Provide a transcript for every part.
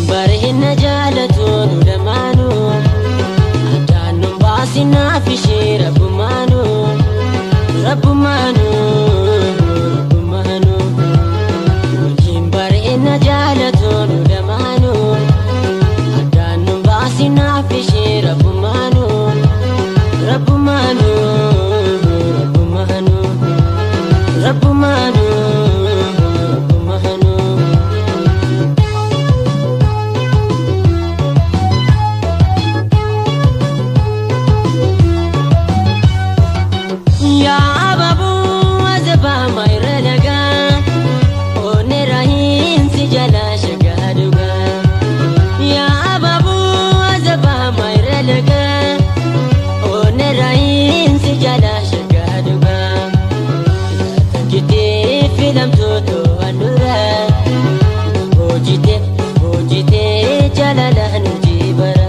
Bareedina jaalatu nu lamaanuu addaan nu baasinaaf ishee rabbumaanuu rabbumaanuu rabbumaanuu wajjin bareedina jaalatu nu lamaanuu addaan nu baasinaaf ishee rabbumaanuu rabbumaanuu rabbumaanuu rabbumaanuu rabbumaanuu. Yaa ababuu azabaa mayra lagaa onera hinsi jala shagaa dhugaa. Yaa ababuu azabaa mayra lagaa onera hinsi jala shagaa dhugaa. Takkitee filamtoota handhuura hoojitee hoojitee jaalala nu jibara.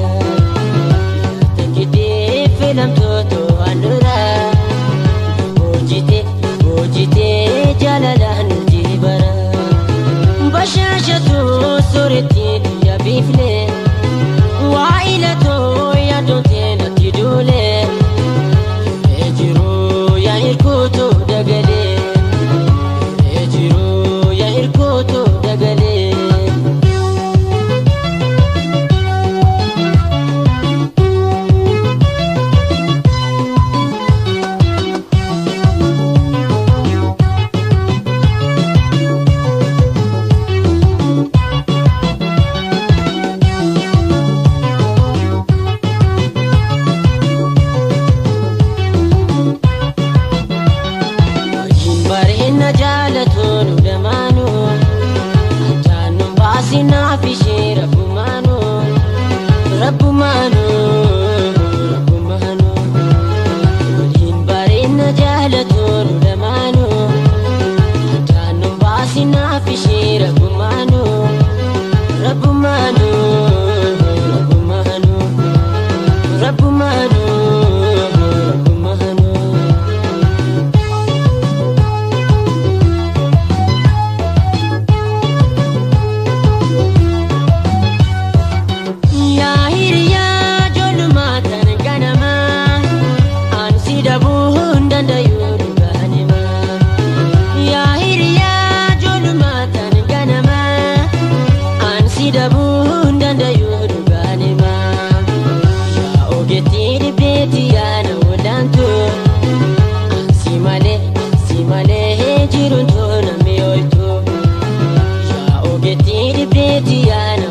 Takkitee filamtoota handhuura. Hoojite hoojite jaalala nu jibara. Bashaashatu sooretti biyya biifle waa ilatoo yaadoonte natti duule. Hiree jiruu yaa hirkootu dagalee. Hiree jiruu yaa hirkootu dagalee. Wajjin bareedina jaalatu nu lamaanuu addaan nu baasinaaf ishee rabbumaanuu rabbumaanuu rabbumaanuu waliin bareedina jaalatu nu lamaanuu addaan nu baasinaaf ishee rabbumaanuu rabbumaanuu rabbumaanuu rabbumaanuu rabbumaanuu. Yaa hiriyaa ijoollummaa tan ganamaa ani si dhabuu hin danda'u dhugaan himaa. Yaa hiriyaa ijoollummaa tan ganamaa ani si dhabuu hin danda'u dhugaan himaa. Yaa ogeettii dhibdeetti yaa na walaantu ani si malee jiruun toona mi'ooytu. Yaa ogeettii dhibdeetti yaa na